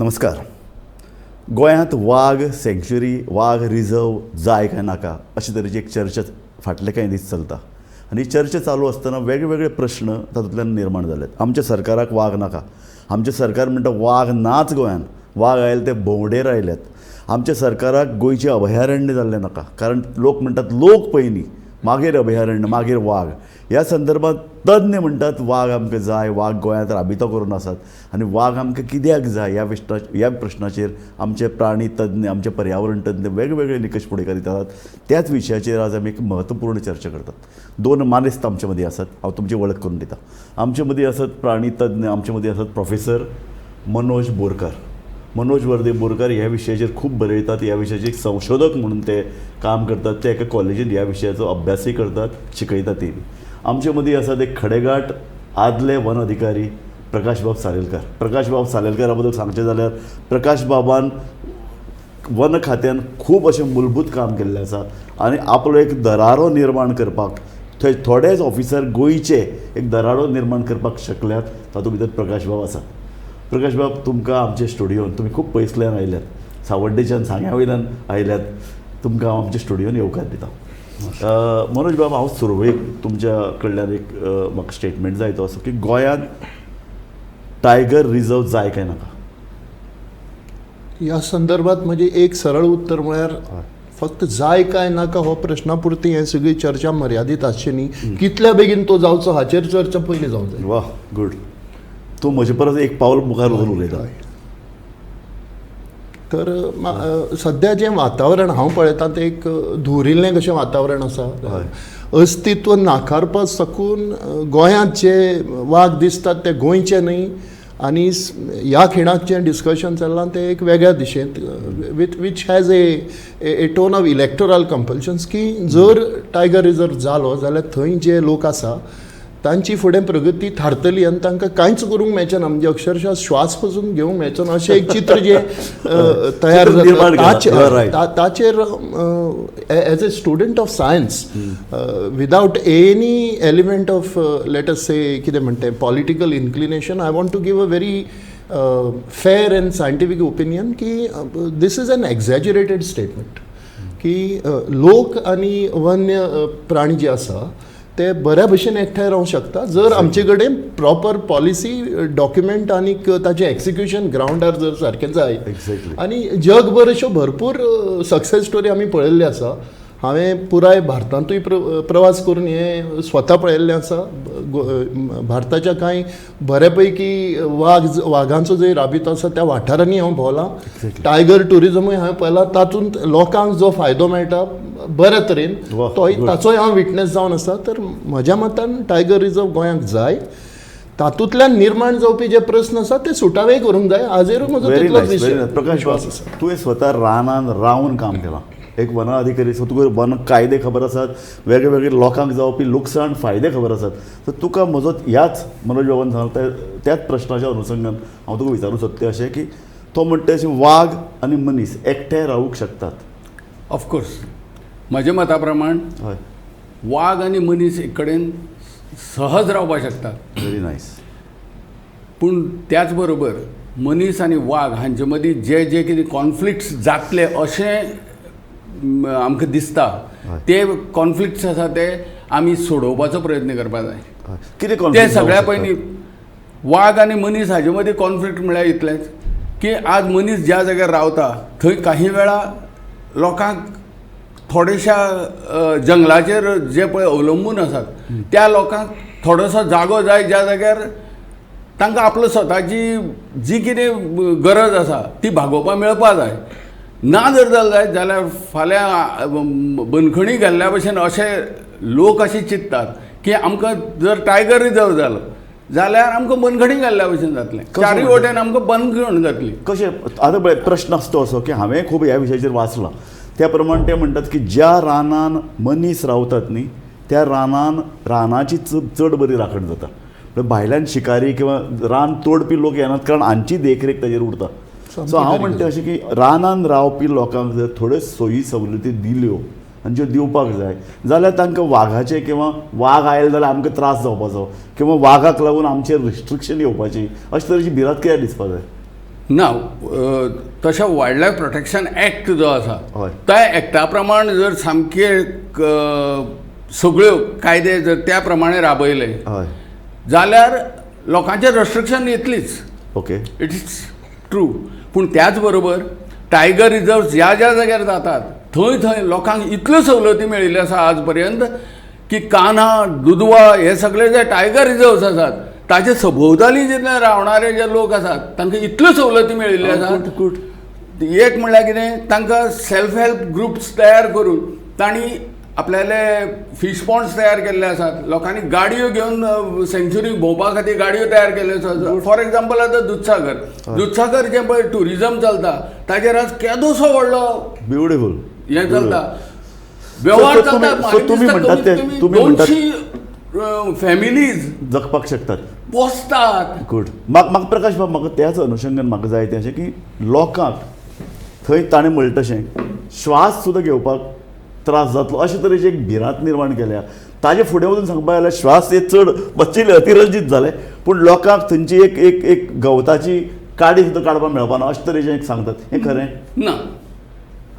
नमस्कार. गोंयांत वाग सँक्च्युरी, वाग रिजर्व जाय काय नाका अशे तरेची एक चर्चा फाटले कांय दीस चलता आनी ही चर्चा चालू आसतना वेगळे प्रश्न तातूंतल्यान निर्माण जाल्यात. आमच्या सरकाराक वाग नाका, आमचें सरकार म्हणटा वाग नाच गोंयांत, वाग आयले ते भोंवडेर आयल्यात. आमच्या सरकाराक गोंयचें अभयारण्य जाल्लें नाका, कारण लोक म्हणटात लोक पयलीं, मागीर अभयारण्य, मागीर वाग. ह्या संदर्भात तज्ञ म्हणटात वाग आमकां जाय, वाग गोंयांत राबितो करून आसात आनी वाग आमकां कित्याक जाय ह्या प्रश्नाचेर आमचे प्राणी तज्ञ, आमचे पर्यावरण तज्ञ वेगवेगळे निकश फुडें करीत आसात. त्याच विशयाचेर आज आमी एक महत्वपूर्ण चर्चा करतात. दोन मानेस्त आमचे मदीं आसात, हांव तुमची वळख करून दिता. आमचे मदीं आसात प्राणी तज्ञ, आमचे मदीं आसात प्रोफेसर मनोज बोरकार. मनोज वर्दे बोरकार ह्या विशयाचेर खूब बरयतात, ह्या विशयाचेर एक संशोधक म्हणून ते काम करतात, ते एका कॉलेजीन ह्या विशयाचो अभ्यासूय करतात, शिकयतात. आमचे मदीं आसात एक खडेगांठ आदले वन अधिकारी प्रकाशबाब सालेलकार. प्रकाशबाब सालेलकारा बद्दल सांगचें जाल्यार प्रकाशबाबान वन खात्यान खूब अशें मूलभूत काम केल्लें आसा आनी आपलो एक दरारो निर्माण करपाक थंय थोडेच ऑफिसर गोंयचे एक दरारो निर्माण करपाक शकल्यात, तातूंत भितर प्रकाशबाब आसात. प्रकाशबाब, तुमकां आमच्या स्टुडियोन, तुमी खूब पयसल्यान आयल्यात, सावड्डेच्यान सांग्या वयल्यान आयल्यात, तुमकां हांव आमच्या स्टुडियोन येवकार दिता. मनोज बाब, हांव सुरवेक तुमच्या कडल्यान एक म्हाका स्टेटमेंट जाय तो असो की गोंयांत टायगर रिजर्व जाय काय नाका? ह्या संदर्भात म्हजें एक सरळ उत्तर म्हळ्यार फक्त जाय काय नाका हो प्रश्ना पुरती हें सगळी चर्चा मर्यादीत आसची न्ही. कितल्या बेगीन तो जावचो हाचेर चर्चा पयलीं जावंक जाय. वा, गुड. तूं म्हजे परस एक पावल मुखार वचून उलयता. तर सद्या जें वातावरण हांव पळयतां तें एक धुरिल्लें कशें वातावरण आसा. अस्तित्व नाकारपा साकून गोंयांत जे वाग दिसतात ते गोंयचे न्हय आनी ह्या खिणाक जें डिस्कशन चल्लां तें एक वेगळ्या दिशेंत with which has a tone of electoral compulsions की जर टायगर रिजर्व जालो जाल्यार थंय जे लोक आसा तांची फुडें प्रगती थारतली आनी तांकां कांयच करूंक मेळचें ना, म्हणजे अक्षरशः श्वास पसून घेवंक मेळचो ना अशें एक चित्र जें तयार जाता ताचेर as a student of science without any element of let us say कितें म्हणटा political inclination, I want to give a very fair and scientific opinion की this is an exaggerated statement की लोक आनी वन्य प्राणी जे आसा ते बऱ्या भशेन एकठांय रावंक शकता जर आमचे कडेन प्रॉपर पॉलिसी डॉक्युमेंट आनी ताचें एक्सिक्युशन ग्रावंडार जर सारकें जाय. आनी जगभर अश्यो भरपूर सक्सेस स्टोरी आमी पळयल्ल्यो आसा. हांवें पुराय भारतांतूय प्रवास करून हें स्वता पळयल्लें आसा. भारताच्या कांय बऱ्या पैकी वागांचो जंय राबितो आसा त्या वाठारांनी हांव भोंवलां. टायगर ट्युरिजमूय हांवें पळयलां, तातूंत लोकांक जो फायदो मेळटा बऱ्या तरेन तोय ताचोय हांव विटनेस जावन आसा. तर म्हज्या मतान टायगर रिजर्व गोंयांक जाय, तातूंतल्यान निर्माण जावपी जे प्रस्न आसा ते सुटावे करूंक जाय. हाजेरूय म्हजो तितलोच विशय. प्रकाश बाब, तुवें स्वता रानान रावन काम केलां, एक वन अधिकारी, सो तुका वन कायदे खबर आसात, वेगळे वेगळे लोकांक जावपी लुकसाण फायदे खबर आसात. सो तुका म्हजो ह्याच मनोज बाबान सांगता त्याच प्रश्नाच्या अनुसंगान हांव तुका विचारूंक सोदता अशें की तो म्हणटा अशें वाग आनी मनीस एकठांय रावूंक शकतात? ऑफकोर्स, म्हज्या मता प्रमाण वाग आनी मनीस एक कडेन सहज रावपाक शकतात. Very nice. पूण त्याच बरोबर मनीस आनी वाग हांचे मदीं जे जे कितें कॉन्फ्लिक्ट्स जातले अशें आमकां दिसता ते कॉन्फ्लिक्ट्स आसा ते आमी सोडोवपाचो प्रयत्न करपाक जाय. कितें ते सगळ्या पयलीं वाग आनी मनीस हाजे मदीं कॉन्फ्लिक्ट म्हळ्यार इतलेंच की आज मनीस ज्या जाग्यार रावता थंय काही वेळा लोकांक थोडेशा जंगलाचेर जे पळय अवलंबून आसात त्या लोकांक थोडोसो जागो जाय ज्या जाग्यार तांकां आपलो स्वताची जी कितें गरज आसा ती भागोवपाक मेळपा जाय. ना जर जालें जायत जाल्यार फाल्यां बंदखणी घाल्ल्या भशेन अशे लोक अशें चिंततात की आमकां जर टायगर रिजर्व जालो जाल्यार आमकां बंदखणी घाल्ल्या भशेन जातलें, चारूय वटेन आमकां बंदखण जातली. कशें आतां पळय प्रश्न आसता असो की हांवें खूब ह्या विशयाचेर वाचलां, त्या प्रमाण ते म्हणटात की ज्या रानान मनीस रावतात न्ही त्या रानान रानाची चड बरी राखण जाता. भायल्यान शिकारी किंवा रान तोडपी लोक येनात कारण हांची देखरेख ताजेर उरता. सो हांव म्हणटा अशें की रानान रावपी लोकांक जर थोड्यो सोयी सवलती दिल्यो आनी ज्यो दिवपाक जाय जाल्यार तांकां वागाचे किंवा वाग आयले जाल्यार आमकां त्रास जावपाचो किंवा वागाक लागून आमचेर रिस्ट्रिक्शन येवपाची अशे तरेची भिरांत कित्याक दिसपाक जाय? ना, तशें वायल्ड लायफ प्रोटेक्शन एक्ट जो आसा हय. त्या एक्टा प्रमाण जर सामके सगळ्यो कायदे जर त्या प्रमाणे राबयले जाल्यार लोकांचेर रेस्ट्रिक्शन येतलीच. It is true. पूण त्याच बरोबर टायगर रिजर्व ज्या ज्या जाग्यार जातात थंय थंय लोकांक इतल्यो सवलती मेळिल्ल्यो आसा आज पर्यंत की कान्हा, दुधवा हे सगळे जे टायगर रिजर्व्स आसात ताचे सभोवताली जितले रावणारे जे लोक आसात तांकां इतल्यो सवलती मेळिल्ल्यो आसात. गुड एक म्हणल्यार कितें, तांकां सेल्फ हेल्प ग्रुप्स तयार करून तांणी आपल्याले फीश पॉन्ड्स तयार केल्ले आसात. लोकांनी गाडयो घेवन सँच्युरी भोंवपा खातीर गाडयो तयार केल्ल्यो आसात. फॉर एग्जाम्पल, आतां दुधसागर, दुधसागर जें पळय टुरिजम चलता ताजेर आज केदोसो व्हडलो हें चलता, वेव्हार चलता. तुमी म्हणटात ते तुमी म्हणटात 200 फॅमिलीज जगपाक शकतात, पोसतात. गुड. म्हाका म्हाका प्रकाश बाब, म्हाका त्याच अनुशंगान म्हाका जाय तें अशें की लोकांक थंय ताणें म्हणलें तशें श्वास सुद्दां घेवपाक त्रास जातलो अशे तरेची एक भिरांत निर्माण केल्या. ताजे फुडें वचून सांगपाक जाल्यार श्वास हे चड मातशे अतिरंजीत जाले, पूण लोकांक थंयची एक एक एक गवताची काडी सुद्दां काडपाक मेळपाना अशे तरेचें एक सांगतात, हें खरें ना?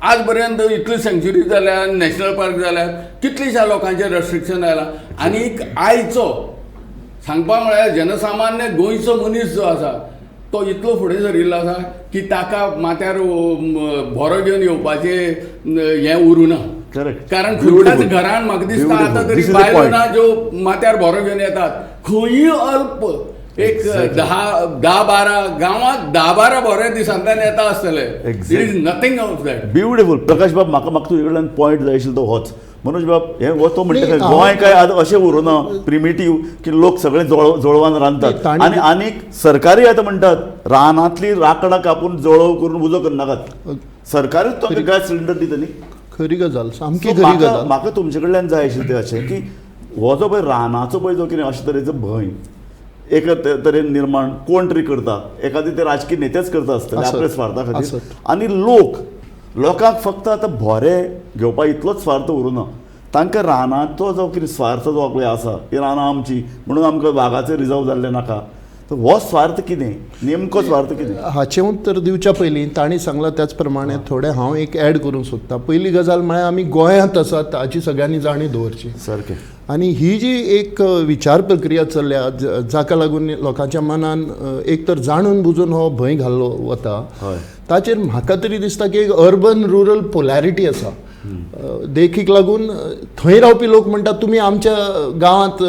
आज पर्यंत इतल्यो सँच्युरी जाल्या, नॅशनल पार्क जाल्यात, कितलीश्या लोकांचेर रेस्ट्रिक्शन आयलां. आनीक आयचो सांगपा म्हळ्यार जनसामान्य गोंयचो मनीस जो आसा तो इतलो फुडें सरिल्लो आसा की ताका माथ्यार भोरो घेवन येवपाचें हें उरूं ना. कारण खंयच्याच घरान म्हाका दिसता आतां तरी बायलो ना ज्यो माथ्यार भोरो घेवन येतात. खंयूय अल्प एक 10-10-12 गांवांत 10-12 भोरे दिसांतल्यान येता आसतले. It is nothing of that. Beautiful. Prakash बाब, म्हाका म्हाका तुजे कडल्यान पॉयंट जाय आशिल्लो तो होच. मनोज बाब, हे हो तो म्हणटा गोंय काय आतां अशें उरूना प्रिमिटीव की लोक सगळे जळवान रांदतात, आनी आनीक सरकारी आतां म्हणटात रानांतली राकडां कापून जळोव करून उजो करनाकात, सरकारूच तो गॅस सिलिंडर दिता न्ही. खरी गजाल, सामकी खरी गजाल. म्हाका तुमचे कडल्यान जाय आशिल्लें तें अशें की हो जो पळय रानाचो पळय जो कितें अशे तरेचो भंय एक तरेन निर्माण कोण तरी करता, एखादी ते राजकीय नेतेच करता आसतले आपल्या स्वार्था खातीर, आनी लोक लोकांक फक्त आतां भोरे घेवपा इतलोच स्वार्थ उरूना, तांकां रानाचो जो कितें स्वार्थ जो आपले आसा की रानां आमची म्हणून आमकां वागाचें रिजर्व जाल्लें नाका, तर हो स्वार्थ कितें, नेमको स्वार्थ कितें? हाचें उत्तर दिवच्या पयलीं तांणी सांगलां त्याच प्रमाणे थोडें हांव एक एड करूंक सोदतां. पयली गजाल म्हळ्यार आमी गोंयांत आसात हाची सगळ्यांनी जाणीव दवरची. सारकें. आनी ही जी एक विचार प्रक्रिया चल्ल्या जाका लागून लोकांच्या मनान एक तर जाणून बुजून हो भंय घाल्लो वता, ताचेर म्हाका तरी दिसता की एक अर्बन रुरल पोलॅरिटी आसा. देखीक लागून थंय रावपी लोक म्हणटात तुमी आमच्या गांवांत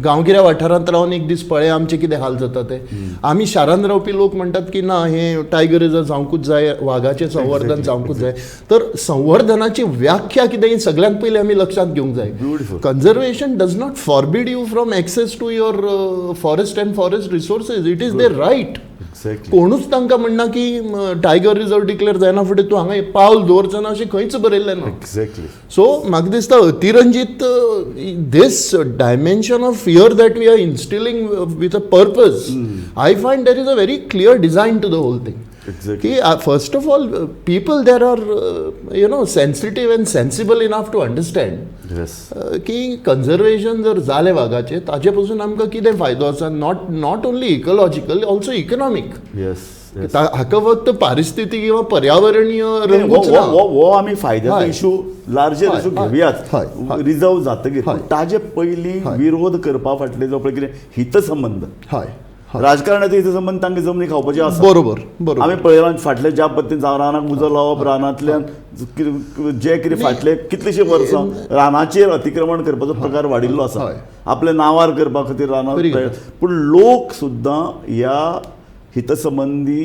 गांवगिऱ्या वाठारांत रावन एक दीस पळय आमचे कितें हाल जाता ते. आमी शारांत रावपी लोक म्हणटात की ना, हें टायगर रिजर्व जावंकूच जाय, वागाचें संवर्धन जावंकूच जाय. तर संवर्धनाची व्याख्या कितें ही सगळ्यांत पयलीं आमी लक्षांत घेवंक जाय. Conservation does not forbid you from access to your forest and forest resources. It is their right. कोणूच तांकां म्हणना की टायगर रिजर्व डिक्लेअर जायना फुडें तूं हांगा पावल दवरचो ना अशें खंयच बरयल्लें ना. सो म्हाका दिसता अतिरंजीत this dimension of fear that we are instilling with a purpose, I find there is a very clear design to the whole thing. की first of all people there are sensitive and sensible enough to understand की conservation जर जालें वागाचें ताजे पसून आमकां कितें फायदो आसा, not only ecological also economic. हाका फक्त पारिस्थितीक किंवा पर्यावरणीय रंगूच ना. हो आमी फायद्याचो इशू, लार्जर इशू घेवयाच रिजर्व जातकीर, ताजे पयलीं विरोध करपा फाटले जो पळय कितें हितसंबंद, राजकारणाचो हितसंबंद, तांकां जमनी खावपाची आसा. बरोबर बरोबर. आमी पळयलां फाटले ज्या पद्दतीन रानाक उजो लावप, रानांतल्यान जे कितें फाटले कितलीशीं वर्सां रानाचेर अतिक्रमण करपाचो प्रकार वाडिल्लो आसा, आपल्या नांवार करपा खातीर रानाक, पूण लोक सुद्दां ह्या हितसंबंदी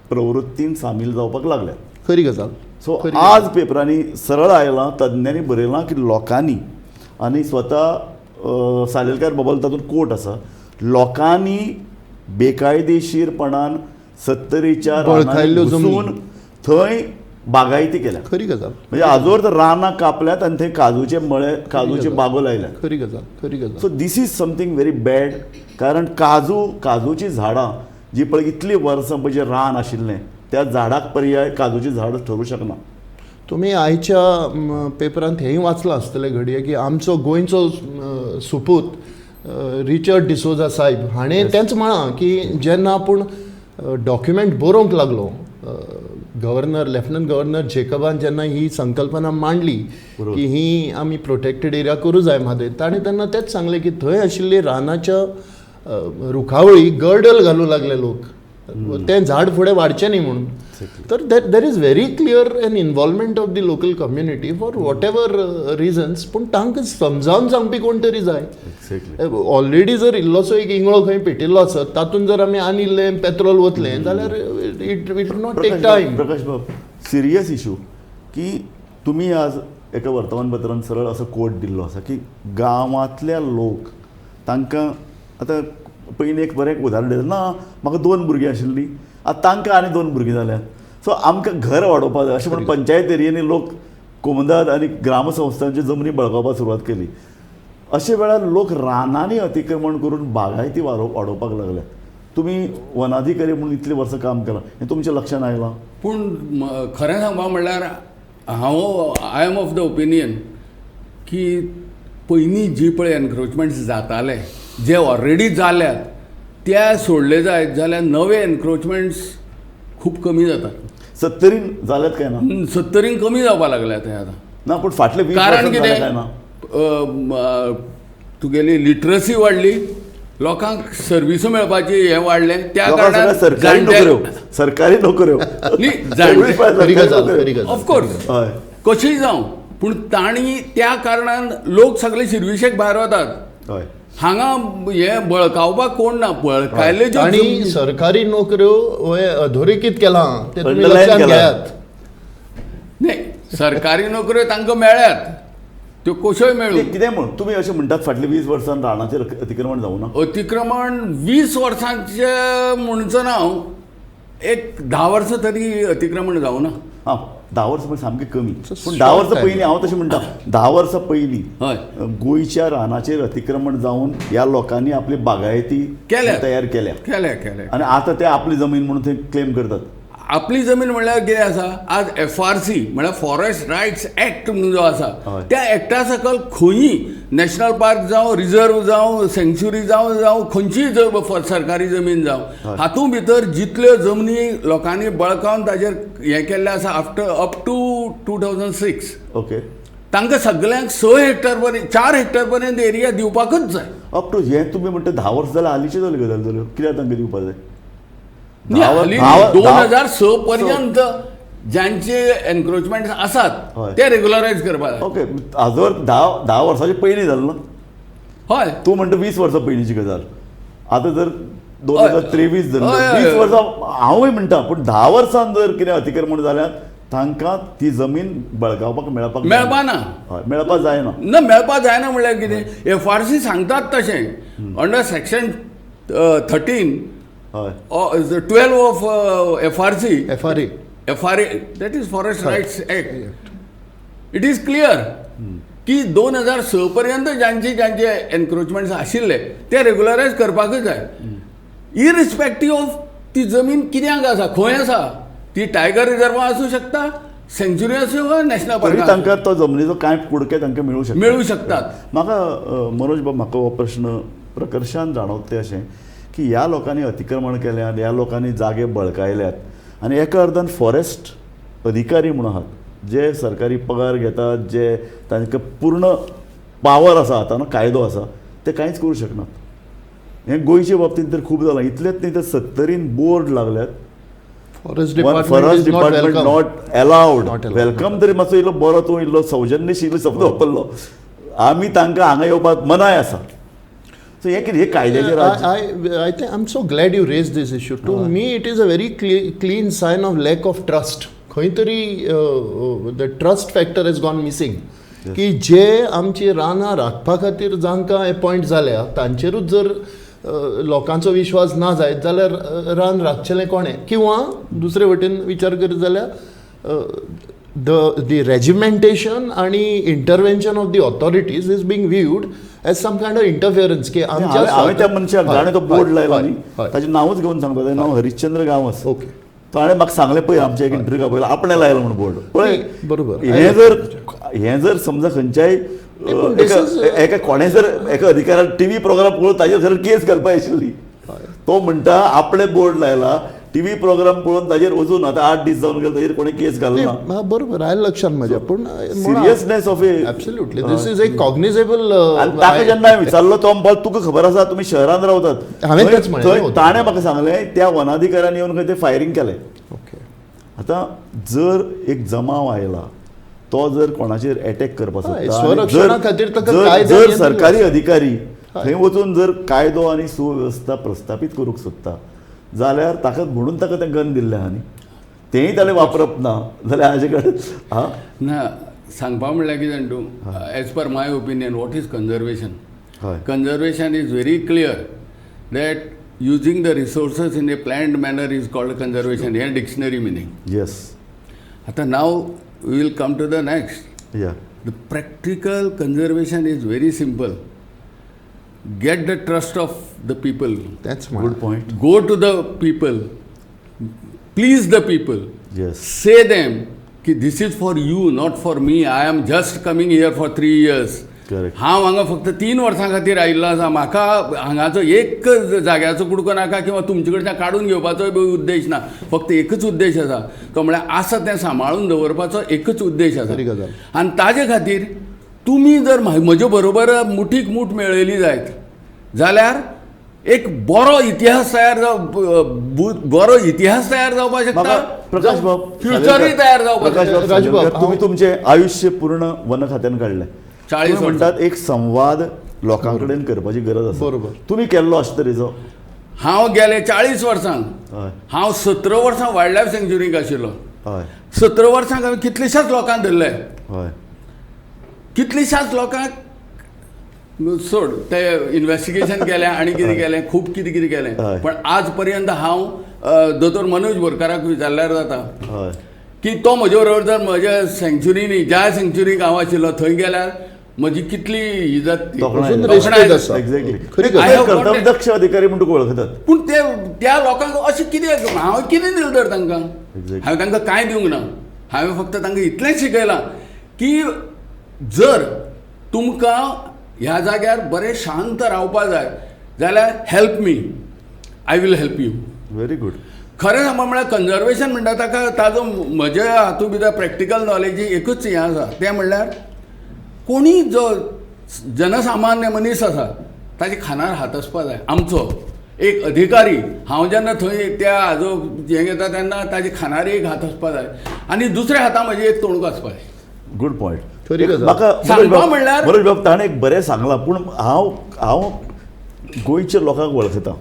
प्रवृत्तीन सामील जावपाक लागल्या. खरी गजाल. सो आज पेपरांनी सरळ आयलां, तज्ञांनी बरयलां की लोकांनी, आनी स्वता सालेलकार बाबालो तातूंत कोट आसा, लोकांनी बेकायदेशीरपणान 70च्या रानांनी घुसून थंय बागायती केल्या. खरी गजाल. म्हणजे आजवर तर रानां कापल्यात आनी थंय काजूचे मळे, काजूचे बागो लायल्यात. खरी गजाल, खरी गजाल. So this is something very bad. कारण काजूची झाडां जी पळय इतलीं वर्सां पळय जें रान आशिल्लें त्या झाडाक पर्याय काजूची झाड ठरूं शकना. तुमी आयच्या पेपरांत हेंय वाचलां आसतलें घडये की आमचो गोंयचो सुपूत रिचर्ड डिसोजा साहेब हाणें तेंच म्हळां की जेन्ना आपूण डॉक्युमेंट बरोवंक लागलो, गव्हर्नर लेफ्टनंट गव्हर्नर जेकबान जेन्ना ही संकल्पना मांडली की ही आमी प्रोटेक्टेड एरिया करूं जाय म्हादय, ताणें तेन्ना तेंच सांगलें की थंय आशिल्ली रानाच्या रुखावळी गर्डल घालूं लागले लोक, तें झाड फुडें वाडचें न्ही म्हणून. तर there is very clear an involvement of the local community for whatever reasons, पूण तांकां समजावन सांगपी कोण तरी जाय. ऑलरेडी जर इल्लोसो एक इंगळो खंय पेटिल्लो आसत तातूंत जर आमी आनी इल्लें पेट्रोल वतलें जाल्यार it will not take time. Prakash Bab, serious issue की तुमी आज एका वर्तमानपत्रान सरळ असो कोट दिल्लो आसा की गांवांतल्या लोक तांकां आतां पयलीं एक बरें एक उदाहरण दिलें ना, म्हाका 2 भुरगीं आशिल्लीं, आतां तांकां आनी 2 भुरगीं जाल्यात, सो आमकां घर वाडोवपाक जाय अशें म्हणून पंचायत एरियेंनी लोक कोमुनिदाद आनी ग्रामसंस्थांची जमनी बळकावपाक सुरवात केली. अशे वेळार लोक रानांनी अतिक्रमण करून बागायती वाडोवपाक लागल्यात. तुमी वनाधिकारी म्हणून इतलीं वर्सां काम केलां, हें तुमच्या लक्षांत आयलां? पूण खरें सांगपा म्हणल्यार हांव I am of the opinion की पयलीं जी पळय एनक्रोचमेंट्स जाताले जे ऑलरेडी जाल्यात त्या सोडले जायत जाल्यार नवे एनक्रोचमेंट्स खूब कमी जातात. 70 जाल्यात काय ना? 70 कमी जावपाक लागल्यात ते आतां. ना, पूण फाटले 20 कारण वर्सां काय ना? कितें, तुगेली लिटरसी वाडली, लोकांक सर्विसो मेळपाची हें वाडलें, त्या कारणान सरकारी नोकऱ्यो, सरकारी नोकऱ्यो न्ही, ऑफकोर्स कशीय जावं, पूण तांणी त्या कारणान लोक सगळे शिर्विशेक भायर वतात. हांगा हे बळकावपाक कोण ना, बळकायले आनी सरकारी नोकऱ्यो हे अधोरेखीत केलां तें तुमी लक्षांत घेयात. न्ही, सरकारी नोकऱ्यो तांकां मेळ्ळ्यात त्यो कश्योय मेळूं. कितें म्हूण तुमी अशें म्हणटात फाटल्या 20 वर्सां रानाचेर अतिक्रमण जावं ना? अतिक्रमण 20 वर्सांचें म्हणचो ना हांव, एक 10 वर्सां तरी अतिक्रमण जावं ना. हां, 10 वर्सां म्हणजे सामकें कमी, पूण 10 वर्सां पयलीं हांव तशें म्हणटा, 10 वर्सां पयलीं गोंयच्या रानाचेर अतिक्रमण जावन ह्या लोकांनी आपली बागायती तयार केल्या केल्या केल्या आनी आतां ते आपली जमीन म्हणून ते क्लेम करतात. आपली जमीन म्हणल्यार कितें आसा, आज FRC म्हणल्यार फॉरेस्ट रायट्स एक्ट म्हणून जो आसा त्या एक्टा सकयल खंयी नॅशनल पार्क जावं, रिजर्व जावं, सँक्च्युरी जावं, जावं खंयचीय सरकारी जमीन जावं, हातूंत भितर जितल्यो जमनी लोकांनी बळकावन ताजेर हें केल्लें आसा आफ्टर अप टू 2006, ओके, तांकां सगल्यांक 6 हेक्टर पर्यंत 4 हेक्टर पर्यंत एरिया दिवपाकूच जाय. अप टू हें तुमी म्हणटा 10 वर्सां जाल्यार हालींची जाली गजाल जाल्यो, कित्याक तांकां दिवपाक जाय? 2006 पर्यंत ज्यांचे एनक्रोचमेंट आसात ते रेग्युलरायज करपाक. ओके, आजवर 10 वर्सांचे पयलीं जालें ना? हय, तूं म्हणटा 20 वर्सां पयलींची गजाल, आतां जर 2023 जर 20 वर्सां हांवूय म्हणटा, पूण 10 वर्सां जर कितें अतिक्रमण जाल्यार तांकां ती जमीन बळकावपाक मेळपाक मेळपा ना. हय, मेळपाक जायना. ना, मेळपाक जायना म्हणल्यार कितें, FRC सांगतात तशें under section 13 12 of FRC, FRA, that is Forest Rights Act. It is clear की 2006 पर्यंत ज्यांचे ज्यांचे एनक्रोचमेंट्स आशिल्ले ते रेग्युलरायज करपाकच जाय, इरिस्पेक्टीव ऑफ ती जमीन कित्याक आसा, खंय आसा, ती टायगर रिजर्वां आसूं शकता, सँक्च्युरी आसूं वा नॅशनल पार्क, तांकां तो जमनीचो कांय कुडके तांकां मेळूं शकता, मेळूं शकतात. म्हाका मनोज बाब, म्हाका हो प्रश्न प्रकर्शान जाणवता अशें की ह्या लोकांनी अतिक्रमण केल्यात, ह्या लोकांनी जागे बळकायल्यात आनी एका अर्दान फॉरेस्ट अधिकारी म्हणून आहात जे सरकारी पगार घेतात, जे तांकां पूर्ण पावर आसा, आतां कायदो आसा, ते कांयच करूं शकनात. हें गोंयचे बाबतींत तर खूब जालां. इतलेंच न्ही तर 70 बोर्ड लागल्यात, forest department not allowed, welcome तरी मातसो इल्लो बरो, तूं इल्लो सौजन्यशील शब्द वापरलो, आमी तांकां हांगा येवपाक मनाय आसा. So हे कितें कायद्याचें राज्य. I think I am so glad you raise this issue. To me it is a very clean sign of lack of trust. खंय तरी the trust factor has gone missing, की जे आमची रानां राखपा खातीर जांकां एपॉयंट जाल्या तांचेरूच जर लोकांचो विश्वास ना जायत जाल्यार रान राखचेलें कोणें? किंवा दुसरे वटेन विचार करीत जाल्यार the regimentation आणि intervention of the authorities is being viewed as some kind of interference. की आमच्या हांवें त्या मनशाक जाणें तो बोर्ड लायलो न्ही ताचें नांवूच घेवन सांगता, ताचें नांव हरिश्चंद्र गांवस. ओके, ताणें म्हाका सांगलें पळय आमच्या एक इंटरव्यू पळय आपणें लायलो म्हूण बोर्ड पळय. बरोबर, हें जर समजा खंयच्याय एका कोणें जर एका अधिकारान टीव्ही प्रोग्राम पळोवन ताचेर जर केस घालपा आशिल्ली, तो म्हणटा आपणें बोर्ड लायला, टीव्ही प्रोग्राम पळोवन ताजेर वचून आतां 8 दीस जावन गेले ताजेर कोणी केस घालना. हा, बरोबर आयलें लक्षात म्हज्या, पूण seriousness of a absolutely this is a cognizable. आनी ताका जेन्ना हांवें विचारलो तो म्हणपाक तुका खबर आसा तुमी शहरांत रावतात. हांवें तेच म्हणलें. थंय ताणें म्हाका सांगलें त्या वनाधिकाऱ्यान येवन खंय ते फायरींग केलें. ओके, आतां जर एक जमाव आयला तो जर कोणाचेर एटॅक करपाक सोदता, स्वरक्षणा खातीर ताका जर सरकारी अधिकारी थंय वचून जर कायदो आनी सुवेवस्था प्रस्थापीत करूंक सोदता जाल्यार ताका म्हणून ताका तें गन दिल्लें आहा न्ही, तेंय ताणें वापरप ना जाल्यार हाजे कडेन हा ना सांगपा म्हणल्यार कितें जाणा तूं, as per my opinion what is conservation. हय, conservation is very clear that using the resources in a planned manner is called conservation. हें डिक्शनरी मिनींग. येस. आतां now we will come to the next. Yeah, the practical conservation is very simple. Get the trust of the people. तेच good point. Go to the people, please the people. Yes, say them की this is for you not for me. I am just coming here for 3 years. Correct. हांव हांगा फक्त 3 वर्सां खातीर आयिल्लो आसा. म्हाका हांगाचो एक जाग्याचो कुडको नाका किंवा तुमचे कडच्यान काडून घेवपाचोय बी उद्देश ना. फक्त एकच उद्देश आसा, तो म्हळ्यार आसा तें सांबाळून दवरपाचो एकच उद्देश आसा. आनी ताजे खातीर तुमी जर म्हजे बरोबर मुठीक मूठ मेळयली जायत जाल्यार एक बरो इतिहास तयार बरो इतिहास तयार जावपाक शकता. प्रकाश बाब, फ्युचरूय तयार जावपाक शकता. राजबाब, तुमी तुमचें आयुश्य पूर्ण वन खात्यान काडलें. 40 म्हणटात एक संवाद लोकां कडेन करपाची गरज आसा. बरोबर. तुमी केल्लो अशे तरेचो? हांव गेले 40 वर्सांक, हांव 17 वर्सां वायल्ड लायफ सँक्च्युरीक आशिल्लो. 17 वर्सांक हांवें कितलेशाच लोकांक धरले. कितलेशाच लोकांक सोड ते इन्वेस्टिगेशन केलें आनी कितें केलें, खूब कितें कितें केलें. पण आज पर्यंत हांव दोतोर मनोज बोरकाराक विचारल्यार जाता की तो म्हजे बरोबर जर म्हज्या सँक्च्युरीनी, ज्या सँक्च्युरीक हांव आशिल्लो थंय गेल्यार म्हजी कितली ही जाता. दक्ष अधिकारी म्हूण तुका वळखतात. पूण ते त्या लोकांक अशें कितें हांवें कितें दिलें तर तांकां? हांवें तांकां कांय दिवंक ना. हांवें फक्त तांकां इतलेंच शिकयलां की जर तुमकां ह्या जाग्यार बरें शांत रावपा जाय जाल्यार help me, I will help you. Very good. खरें सांगपा म्हळ्यार कन्जर्वेशन म्हणटा ताका ताजो म्हज्या हातूंत भितर प्रॅक्टिकल नॉलेजी एकूच हें आसा, तें म्हणल्यार कोणी जो जनसामान्य मनीस आसा ताच्या खानार हात आसपा जाय. आमचो एक अधिकारी हांव जेन्ना थंय त्या हाजो हें घेता तेन्ना ताच्या खानार एक हात आसपा जाय आनी दुसऱ्या हाता म्हजे एक तोणको आसपा जाय. Good point. म्हाका म्हणल्यार मनोज बाब ताणें एक बरें सांगलां, पूण हांव हांव गोंयच्या लोकांक वळखता,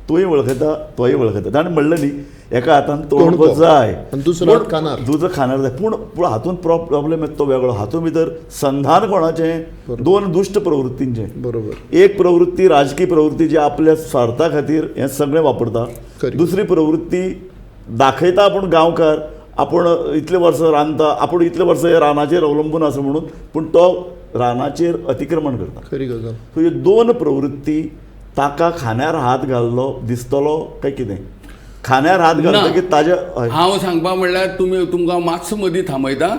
तूंय वळखता, तोय वळखता. ताणें म्हणलें न्ही एका हातान तोणको जाय, दुसरो खानार, दुसरो खानार जाय. पूण पूण हातूंत प्रॉब्लेम येता तो वेगळो. हातूंत भितर संधान कोणाचें, दोन दुश्ट प्रवृत्तींचें. बरोबर. एक प्रवृत्ती राजकीय प्रवृत्ती जी आपल्या स्वार्था खातीर हें सगळें वापरता, दुसरी प्रवृत्ती दाखयता आपूण गांवकार, आपूण इतले वर्सां रांदता, आपूण इतले वर्सां ह्या रानाचेर अवलंबून आसा म्हणून, पूण तो रानाचेर अतिक्रमण करता. खरी गजाल. सो ह्यो दोन प्रवृत्ती ताका खाण्यार हात घाल्लो दिसतलो काय कितें? खाण्यार हात घालता की ताज्या हांव सांगपा म्हणल्यार तुमी तुमकां मातसो मदीं थांबयता.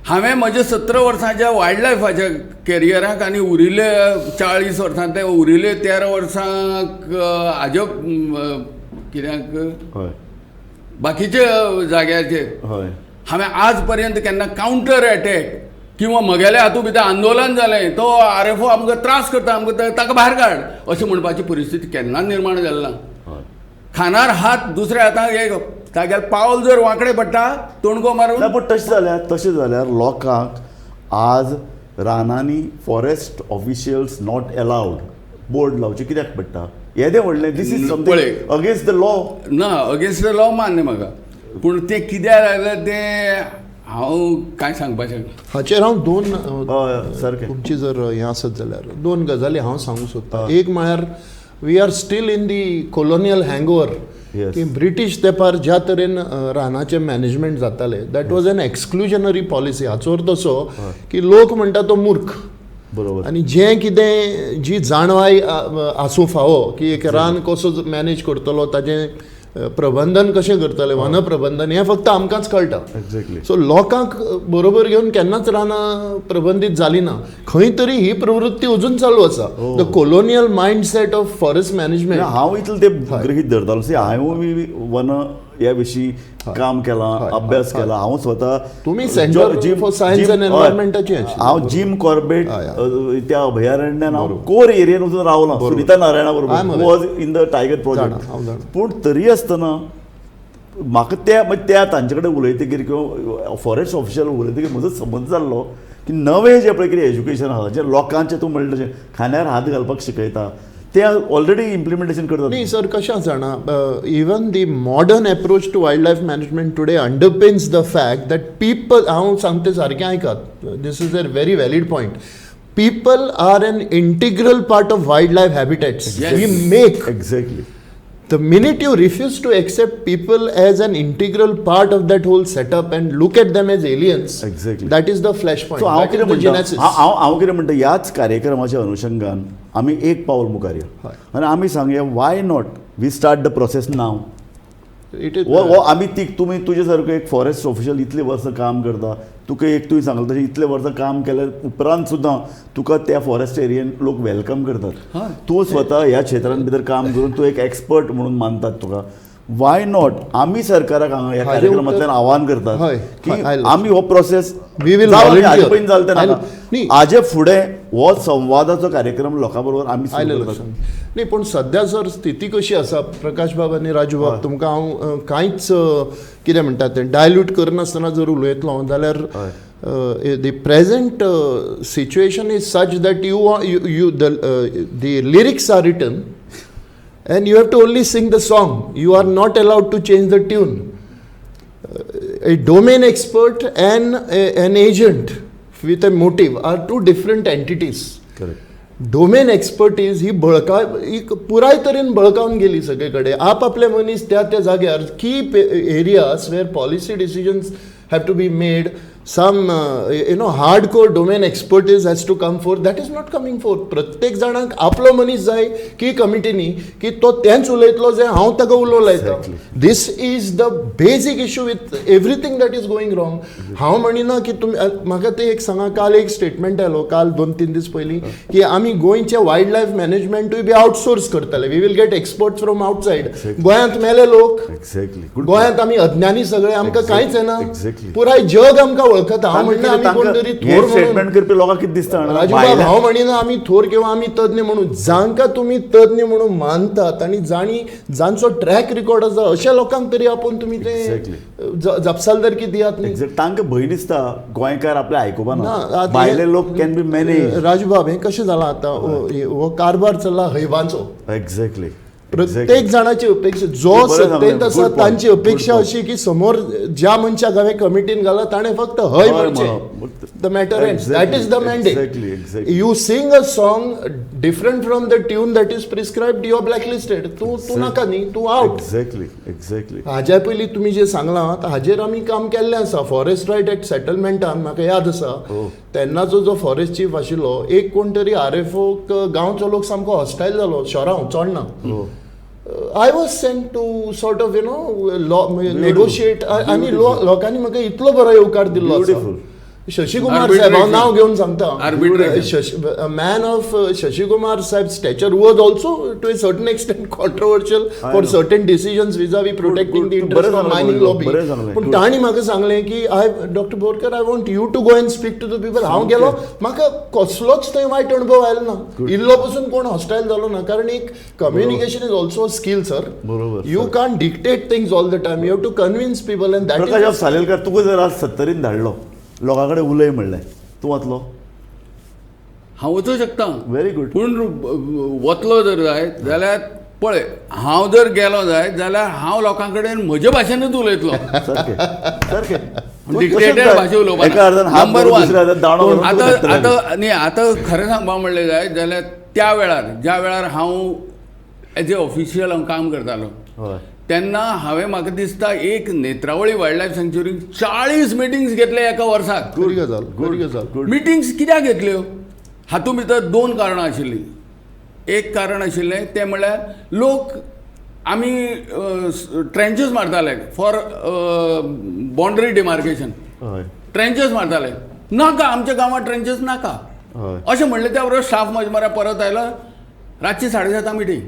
हांवें म्हज्या 17 वर्सांच्या वायल्ड लायफाच्या कॅरियराक आनी उरिल्ले 40 वर्सां ते उरिल्ले 13 वर्सांक हाज्यो कित्याक बाकीच्या जाग्याचेर हांवें आज पर्यंत केन्ना कावंटर एटॅक किंवा म्हगेल्या हातूंत भितर आंदोलन जालें तो RFO आमकां त्रास करता, आमकां ताका भायर काड अशें म्हणपाची परिस्थिती केन्नाच निर्माण जाली ना. खानार हात दुसऱ्या हाताक एक तागेलें पावल जर वांकडें पडटा तोणको मारून. पूण तशें जाल्यार लोकांक आज रानांनी forest officials not allowed board लावचे कित्याक पडटा? येदें व्हडलें this is something against the law. ना, अगेन्स्ट the law मान्य म्हाका, पूण तें कित्याक लागलें तें हांव कांय सांगपाक शकना. हाचेर हांव दोन सारकें तुमची जर हें आसत जाल्यार दोन गजाली हांव सांगूंक सोदतां. एक म्हळ्यार we are still in the colonial hangover. की ब्रिटीश तेंपार ज्या तरेन रानाचें मॅनेजमेंट जातालें that was an exclusionary policy. हाचो अर्थ असो की लोक म्हणटा तो मूर्ख. बरोबर. आनी जें कितें जी जाणवाय आसूं फावो की एक रान कसो मॅनेज करतलो ताजें प्रबंधन कशें करतले, वन प्रबंधन हें फक्त आमकांच कळटा. एक्झॅक्टली. सो लोकांक बरोबर घेवन केन्नाच रानां प्रबंधीत जाली ना. खंय तरी ही प्रवृत्ती अजून चालू आसा, the colonial mindset of forest management. हांव इतलें ते गृहीत धरतालो. सी, हांवें वन ह्या विशीं काम केलां, अभ्यास केला हांव स्वता. तुमी Centre for Science and Environment-आचे आशिल्ले. हांव जिम कॉर्बेट त्या अभयारण्यान हांव कोर एरियेन वचून रावलां सुनिता नारायणा बरोबर, was in the tiger project. पूण तरी आसतना म्हाका त्या म्हणजे त्या तांचे कडेन उलयतकीर किंवा फॉरेस्ट ऑफिशियल उलयतकीर म्हजो समज जाल्लो की नवें जें पळय कितें एज्युकेशन आसा, जें लोकांचें तूं म्हणलें तशें खांद्यार हात घालपाक शिकयता, ते ऑलरेडी इम्प्लिमेंटेशन करतात. न्ही सर, कशें आसा जाणा, even the modern approach to wild life management today underpins the fact that people, हांव सांगता सारकें आयकात, this is a very valid point, people are an integral part of wild life habitats. We make The minute you refuse to accept people as an integral part of that whole setup and look at them as aliens, that is the flashpoint. So हांव That कितें is the म्हणटा, genesis. हांव हांव कितें म्हणटा, ह्याच कार्यक्रमाच्या अनुशंगान आमी एक पावल मुखार या आनी आमी सांगया, why not we start the process now? It is हो हो आमी ती तुमी तुजे सारको एक फॉरेस्ट ऑफिशियल इतले वर्सां काम करता, तुका एक तुवें सांगलें तशें इतले वर्सां काम केल्या उपरांत सुद्दां तुका त्या फॉरेस्ट एरियेन लोक welcome करतात. तूं स्वता ह्या क्षेत्रान भितर काम करून तूं एक एक्सपर्ट म्हणून मानतात तुका. Why not आमी सरकाराक हांगा ह्या हाजे कार्यक्रमांतल्यान आव्हान करतात की आयलें. आमी हो process We will हाजे volunteer. पयलीं जालें तें नाका. न्ही. हाजे फुडें हो संवादाचो कार्यक्रम लोकां बरोबर आमी सुरू आयलें करतात. लक्षात. न्ही, पूण सद्या जर स्थिती कशी आसा प्रकाश बाब आनी राजू बाब, तुमकां हांव कांयच कितें म्हणटा तें डायल्यूट करनासतना जर उलयतलो जाल्यार the present situation is such that you the lyrics are written and you have to only sing the song. You are not allowed to change the tune. A domain expert and an agent with a motive are two different entities. Domain expertise ही बळका ही पुराय तरेन बळकावन गेली सगळे कडेन. आपआपले मनीस त्या त्या जाग्यार, key areas where policy decisions have to be made, some hard core domain expertise has to come forth, that is not coming forth. प्रत्येक जाणांक आपलो मनीस जाय की कमिटीनी की तो तेंच उलयतलो जें हांव ताका उलोवंक लायता. This is the basic issue with everything that is going wrong. हांव म्हणिना की तुमी म्हाका तें एक सांगा, काल एक स्टेटमेंट आयलो, काल 2-3 दीस पयलीं, की आमी गोंयचें वायल्ड लायफ मॅनेजमेंटूय बी आउटसोर्स करतले, we will get experts from outside. गोंयांत मेले लोक. गोंयांत आमी अज्ञानी सगळे, आमकां कांयच येना. पुराय जग आमकां वळखता. हांव म्हणना आमी कोण तरी थोर म्हणून. स्टेटमेंट करपी लोकांक कितें दिसता जाणा? राजू बाब, भायल्या- हांव म्हणिना आमी थोर किंवा आमी तज्ञ म्हणून. जांकां तुमी तज्ञ म्हणून मानतात आनी जांणी जांचो ट्रॅक रिकॉर्ड आसा अशा लोकांक तरी आपोवन तुमी ते जापसालदारकी दियात न्ही. एक्झॅक्ट. तांकां भंय दिसता गोंयकार आपले आयकुपा ना, ना, आतां भायले हे- लोक can be manage. Raju बाब, हें कशें जालां आतां, हो कारभार चल्ला हैवांचो. प्रत्येक जाणाची अपेक्षा, जो बरें सांगलें. सत्तेंत आसा Good point. तांची अपेक्षा Good point. अशी की समोर ज्या मनशाक हांवें कमिटीन घाला ताणें फक्त हय हय म्हणचें, म्हणप. The matter ends. That is the mandate. You sing a song different from the tune that is prescribed, you are blacklisted. तूं तूं नाका न्ही, तूं आवट. एक्झॅक्टली एक्झॅक्टली हाज्या पयलीं तुमी जें सांगलां हाजेर आमी काम केल्लें आसा. फॉरेस्ट रायट एक्ट सेटलमेंटान म्हाका याद आसा, तेन्नाचो जो फॉरेस्ट चीफ आशिल्लो एक कोण तरी आर एफ ओक गांवचो लोक सामको हॉस्टायल जालो, शोरांव चोडणा. I was sent to sort of negotiate आनी लोकांनी म्हाका इतलो बरो येवकार दिल्लो आसा. शशी कुमार साहेब, हांव नांव घेवन सांगता, Arbitration. Shashi, man of Shashi Kumar Saheb stature, was also to a certain extent controversial I for know. Certain decisions vis-a-vis protecting the good. Interest बरें ऑफ सांगलें, मायनिंग लॉबी. बरें सांगलें. पूण Good. तांणी म्हाका सांगलें की I Doctor Borkar, I want you to go and speak to the people. हांव गेलो, म्हाका कसलोच थंय वायट अणभव आयलो ना, इल्लो पसून कोण हॉस्टायल जालो ना, कारण एक communication is also skill, sir. You can't dictate things all the time, you have to convince people and that Prakash is Salelkar, तुका जर आज सत्तरीन धाडलो, लोकां कडेन उलय म्हणलें, तूं वतलो? हांव वचूं शकता. Very good. पूण वतलो जर जायत जाल्यार पळय, हांव जर गेलो जायत जाल्यार हांव लोकां कडेन म्हजे भाशेनूच उलयतलो. सारकें सारकें. डिक्टेटर भाशे उलोवपा. एका अर्दान हात नंबर धरून वन. दुसऱ्या हातान दांडो धरून तूं आतां धरतलो. आतां न्ही, आतां खरें सांगपा म्हणलें जायत जाल्यार त्या वेळार, ज्या वेळार हांव एज ए ऑफिशियल हांव काम करतालो तेन्ना हांवें, म्हाका दिसता, एक नेत्रावळी वायल्ड लायफ सँक्च्युरीक 40 मिटिंग्स घेतले एका वर्साक. बरी गजाल, बरी गजाल. मिटिंग्स कित्याक घेतल्यो? हातूंत भितर दोन कारणां आशिल्लीं. एक कारण आशिल्लें तें म्हणल्यार लोक आमी ट्रेंचीस मारताले फॉर बाउंड्री डिमार्केशन. हय. ट्रेंचीस मारताले. नाका आमच्या गांवांत ट्रेंचीस नाका हय. अशें म्हणलें. त्या बरोबर स्टाफ म्हज्या मऱ्या परत आयलो. रातची 7:30 मिटींग.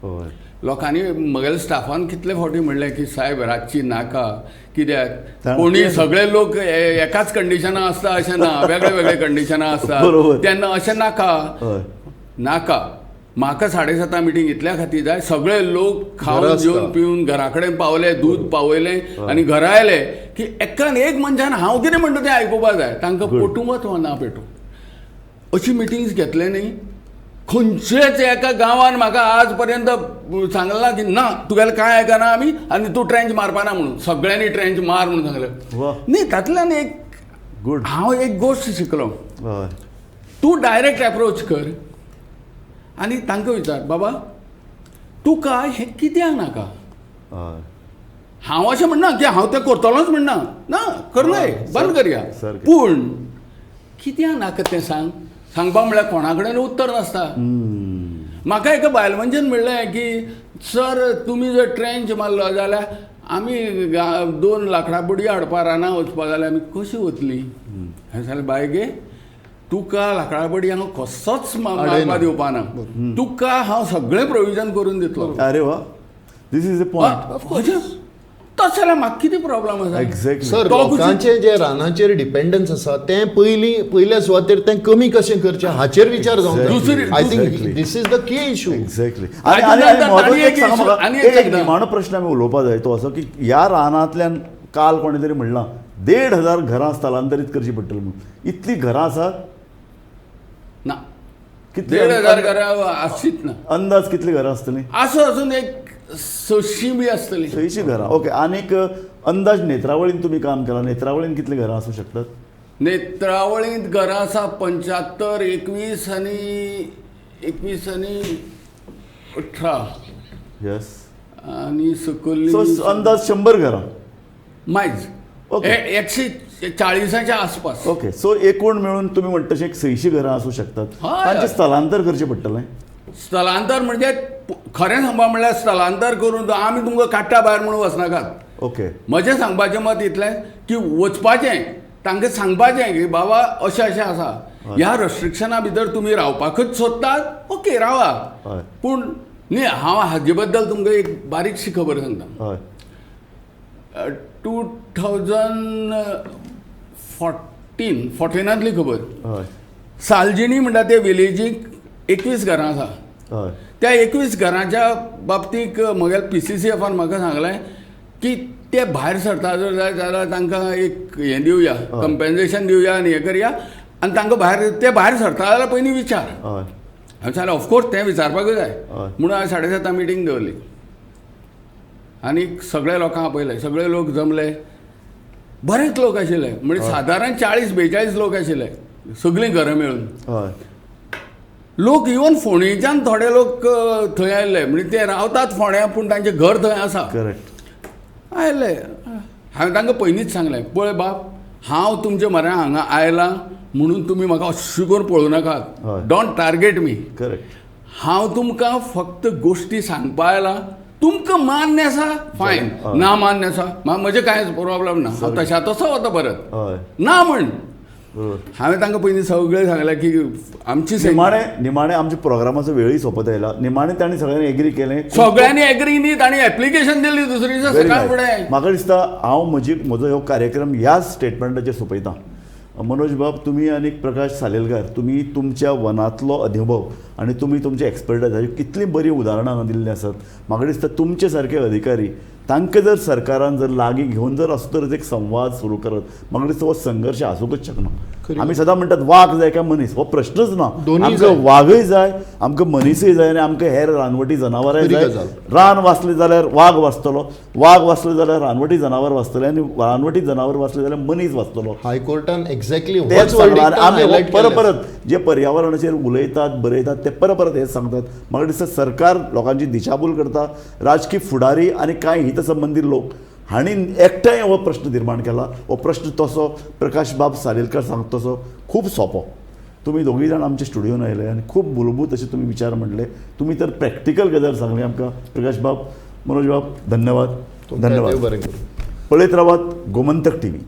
हय. लोकांनी म्हगेल्या स्टाफान कितले फावटी म्हणलें की साहेब रातची नाका, कित्याक ताण- कोणी सगळे लोक एकाच कंडिशनां आसता अशें ना, वेगळे वेगळे कंडिशनां आसता. बरोबर. तेन्ना अशें नाका. हय. नाका म्हाका 7:30 मिटींग इतल्या खातीर जाय, सगळे लोक घरा खावन आसता. जेवन पिवन घरा कडेन पावले, दूद पावयलें आनी घरा आयले की एकान एक मनशान हांव कितें म्हणटा तें आयकुपा जाय, तांकां Good. पटूंक वा ना पेटूं. अशी मिटिंग्स घेतले न्ही खंयचेच एका गांवान म्हाका आज पर्यंत सांगलां ना की ना तुगेलें कांय आयकना आमी आनी तूं ट्रेंच मारपाना म्हणून. सगळ्यांनी ट्रेंच मार म्हणून सांगलें. वा. न्ही तातूंतल्यान एक गुड. हांव एक गोश्ट शिकलो. हय. तूं डायरेक्ट एप्रोच कर आनी तांकां विचार, बाबा तुका हें कित्याक नाका. हय. हांव अशें म्हणना की हांव तें करतलोच म्हणना, ना करनाय, बंद करया, सारकें. पूण कित्याक नाका तें सांग. सांगपा म्हळ्यार कोणा कडेन उत्तर नासता. म्हाका एका बायल मनशेन म्हणलें की सर तुमी जर ट्रेंच मारलो जाल्यार आमी 2 लाकडां बडी हाडपा रानां वचपा जाल्यार आमी कशी वतली. हांवें सांगलें बाय गे तुका लाकडां बडी हांव कसोच मारपा दिवपा ना, तुका हांव सगळें प्रोविजन करून दितलो. अरे वा, this is a point. तशें जाल्यार म्हाका कितें प्रॉब्लम आसा. एक्झॅक्टली. सर तो लोकांचे जे रानाचेर डिपेंडन्स आसा तें पयलीं पयल्या सुवातेर तें कमी कशें करचें हाचेर विचार जावंक जाय. दुसरी- I think Exactly. This is the key issue. Exactly. आनी आनी नंतर म्हत्वाचें आनी एक सांगा एक म्हाका, आनी एक एक सांगता. निमाणो प्रश्न आमी उलोवपा जाय तो असो की ह्या रानांतल्यान काल कोणें तरी म्हणलां 1,500 घरां स्थलांतरीत करचीं पडटलीं म्हणून. इतलीं घरां आसात? ना, कितली 1,500 घरां आसचीच ना. अंदाज कितलीं घरां आसतलीं? आसूं आसून एक 600 बी आसतली. 600 घरां. ओके. आनीक अंदाज नेत्रावळीन तुमी काम केलां, नेत्रावळीन कितलीं घरां आसूं शकतात? नेत्रावळींत घरां आसा 75, 21 आनी 21 आनी 18. येस. आनी सकयली सो अंदाज 100 घरां. मायज. ओके. 140च्या आसपास. ओके. सो एकूण मेळून तुमी म्हणटा तशें 600 घरां आसूं शकतात. हय. तांचें स्थलांतर करचें पडटलें. स्थलांतर म्हणजे खरें सांगपा म्हणल्यार स्थलांतर करून आमी तुमकां काडटा भायर म्हणून वचनाकात. ओके. म्हजें सांगपाचें मत इतलें की वचपाचें तांकां सांगपाचें की बाबा अशें अशें आसा, ह्या रेस्ट्रिक्शना भितर तुमी रावपाकच सोदतात, ओके रावा. हय. पूण न्ही हांव हाजे बद्दल तुमकां एक बारीकशी खबर सांगता. हय. 2014 खबर. हय. सालजिणी म्हणटा ते विलेजीक 21 घरां आसा. हय. त्या 21 घरांच्या बाबतीक म्हगेल्या PCCFान म्हाका सांगलें की ते भायर सरता जर जाय जाल्यार तांकां एक हें दिवया, कंपेन्सेशन दिवया आनी हें करया आनी तांकां भायर ते भायर सरता जाल्यार पयलीं विचार. हय. हांवें सांगलें ऑफकोर्स तें विचारपाकूच जाय हय. म्हणून हांवें 7:30 मिटींग दवरली आनी सगळे लोकांक आपयले. सगळे लोक जमले, बरेच लोक आशिल्ले, म्हणजे सादारण 40-42 लोक आशिल्ले सगळीं घरां मेळून. हय. लोक इवन फोंडेच्यान थोडे लोक थंय आयिल्ले, म्हणजे ते रावतात फोंड्या पूण तांचें घर थंय आसा. करेक्ट. आयिल्ले. हांवें तांकां पयलींच सांगलें, पळय बाब हांव तुमचे म्हऱ्यान हांगा आयलां म्हणून तुमी म्हाका अशें करून पळोवं नाकात. हय. Don't target me. Correct. हांव तुमकां फक्त गोश्टी सांगपा आयलां, तुमकां मान्य आसा फायन, हय. ना मान्य आसा म्हजें कांयच प्रॉब्लम ना, हांव तशा तसो वता परत. हय. ना म्हण. बरोबर. हांवें तांकां पयलीं सगळें सांगलें की आमची निमाणे निमाणे आमच्या प्रोग्रामाचो वेळूय सोंपत आयला. निमाणे तांणी सगळ्यांनी एग्री केलें. सगळ्यांनी एग्री न्ही, तांणी एप्लिकेशन दिली दुसरी दिसा Very सकाळ nice. फुडें. म्हाका दिसता हांव म्हजो हो कार्यक्रम ह्याच स्टेटमेंटाचेर सोंपयता. मनोज बाब, तुमी आनी प्रकाश सालेलकार, तुमी तुमच्या वनांतलो अनुभव आनी तुमी तुमचे एक्सपर्टायज हाची कितलीं बरीं उदाहरणां हांगा दिल्लीं आसात. म्हाका दिसता तुमचे सारके अधिकारी तांकां जर सरकारान जर लागीं घेवन जर असो तरेचो एक संवाद सुरू करत, म्हाका दिसता हो संघर्श आसूंकच शकना. आमी सदां म्हणटात वाग जाय काय मनीस, हो प्रश्नच ना. दोनूय आमकां जाय. वागय जाय, आमकां मनीसय जाय आनी आमकां हेर रानवटी जनावरांय खरी जाय. गजाल. रान वाचलें जाल्यार वाग वाचतलो, वाग वाचलो जाल्यार रानवटी जनावर वाचतलें आनी रानवटी जनावर वाचलें जाल्यार मनीस वाचतलो. हायकोर्टान एक्झॅक्टली तेच होच सांगलां. वर्डिक्ट आनी आमी हायलायट परत केल्लें. परत जे पर्यावरणाचेर उलयतात बरयतात ते परत परत हेच सांगतात. म्हाका दिसता सरकार लोकांची दिशाभूल करता. राजकी फुडारी आनी कांय हितसंबंदी लोक हांणी एकठांय हो प्रश्न निर्माण केला. हो प्रश्न तसो प्रकाश बाब सालेलकार सांगता तसो खूब सोंपो. तुमी दोगूय जाण आमच्या स्टुडियोन आयले आनी खूब मूलभूत अशे तुमी विचार मांडले. तुमी तर प्रॅक्टिकल गजाल सांगली आमकां. प्रकाश बाब, मनोज बाब, धन्यवाद. तुमकां धन्यवाद. देव बरें करूं. पळयत रावात गोमंतक टी व्ही.